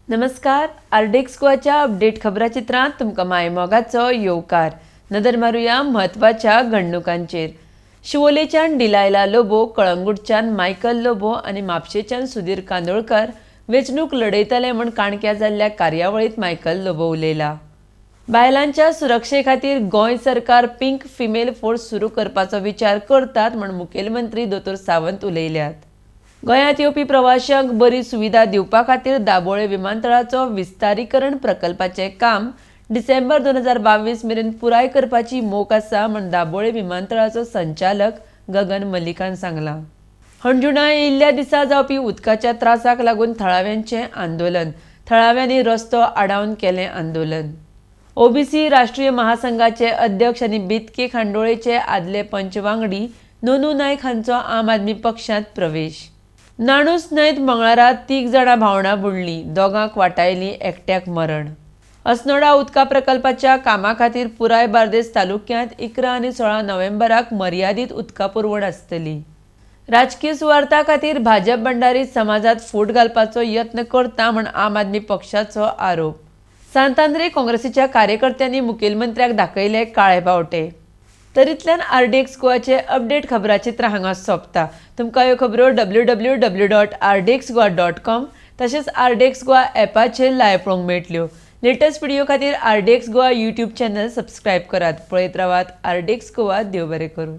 नमस्कार, RDX गोवाच्या update खबराचित्रांत तुमकां मायमोगाचो येवकार. नदर मारुया म्हत्वाच्या घडणुकांचेर. शिवोलेच्यान डिलायला लोबो, कळंगूटच्यान मायकल लोबो आनी म्हापशेच्यान सुधीर कांदोळकर वेंचणूक लढयतले म्हूण काणक्या जाल्ल्या कार्यावळींत मायकल लोबो उलयला. बायलांच्या सुरक्षे खातीर गोंय सरकार पिंक फिमेल फोर्स सुरू करपाचो विचार करतात म्हूण मुखेलमंत्री दोतोर सावंत उलयल्यात. गोंयांत येवपी प्रवाशांक बरी सुविधा दिवपा खातीर दाबोळे विमानतळाचो विस्तारीकरण प्रकल्पाचें काम डिसेंबर 2022 मेरेन पुराय करपाची मोख आसा म्हूण दाबोळे विमानतळाचो संचालक गगन मल्लिकान सांगलां. हणजुणा येयिल्ल्या दिसा जावपी उदकाच्या त्रासाक लागून थळाव्यांचें आंदोलन. थळाव्यांनी रस्तो आडावन केलें आंदोलन. ओबीसी राष्ट्रीय महासंघाचे अध्यक्ष आनी बेतके खांडोळेचे आदले पंच वांगडी नोनू नायक हांचो आम आदमी पक्षांत प्रवेश. नाणूस न्हंयत मंगळारा 3 जाणां भावंडां बुडलीं, दोगांक वाटायलीं, एकट्याक मरण. अस्नोडा उदका प्रकल्पाच्या कामा खातीर पुराय बार्देस तालुक्यांत 11 आनी 16 नोव्हेंबराक मर्यादीत उदका पुरवण आसतली. राजकीय सुवार्था खातीर भाजप बंडारी समाजात फूट घालपाचो यत्न करता म्हूण आम आदमी पक्षाचो आरोप. सांतांद्रे काँग्रेसीच्या कार्यकर्त्यांनी मुखेलमंत्र्याक दाखयले काळे बावटे. तरीतल्यान आरडीएक्स गोवाचे अपडेट खबराचित्र हांगा सोंपता. तुमकां ह्यो खबरो www.rdxgoa.com तशेंच आरडीएक्स गोवा ॲपाचेर लायव्ह पळोवंक मेळटल्यो. लेटस्ट व्हिडिओ खातीर RDX Goa YouTube channel subscribe करात. पळयत रावात आरडीएक्स गोवा. देव बरें करूं.